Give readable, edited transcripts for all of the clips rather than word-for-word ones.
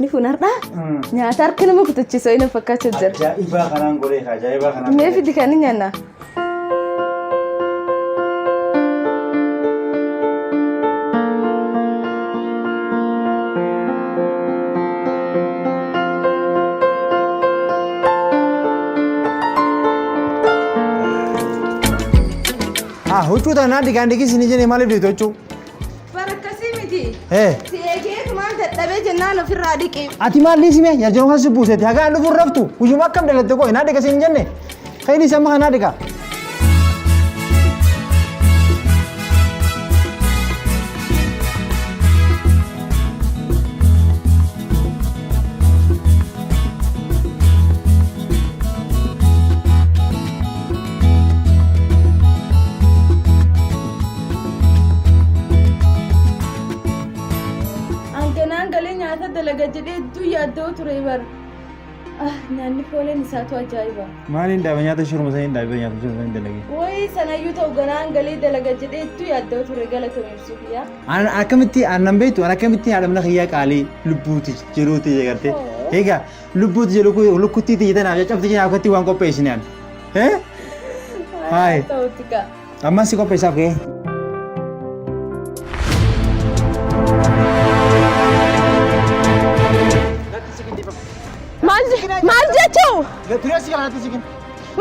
Nyaatni kun har'a nyaata harka nama kutachiisu inni fakkaachaa jira. Ajaa'ibaa kanaan godhee ajaa'ibaa kanaan. Mee fidi kan hin nyaanna. Ah, huccuu tanaan dhiqaan dhiqii isin jennee maaliif dhiqxu huccuu? Bara akkasii miti. Eh. Si eegeetumaan dadhabee jennaan ofirraa dhiqi. Ati maal dhiisime yaa jiru kan si buuseeti haga an dhufuun raftu guyyuma akkam dhalatte qoy naa dhiqa siin jenne kan inni amma kanaa dhiqa. Hanganaan galee nyaata dalaga jedhee hedduu yaadda'u ture bar. Ah, nyaanni fooleen isaatu ajaa'iba. Maaliin dhaabe nyaata shuruma saniin dhaabe nyaata shuruma saniin dalage. Wayii sanayyuu ta'u ganaan galee dalaga jedhee hedduu yaadda'u ture galatoom ibsuu kiyyaa. An akkamitti an nan beektu an akkamitti haadha mana kiyyaa qaalii lubbuuti jiruuti jegartee. Egaa lubbuuti jedhu lukkuttiiti jetanaaf caccabti jenaaf akkatti waan qopheessine an. Eh? Hayi. Ta'utti kaa. Ammas si qopheessaaf ka'ee. Maal maal jechuu? Turee si kanatti sikin.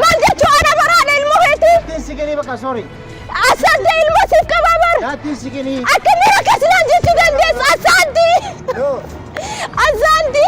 Maal jechuu ana baraadha ilmoo keetii? Natti sikinii bakka sorry. Asaanti ilmoo siif qabaa bar. Natti sikinii. Akkamiin akkasinaan jechuu dandeessu? Asaanti! No. Asaanti!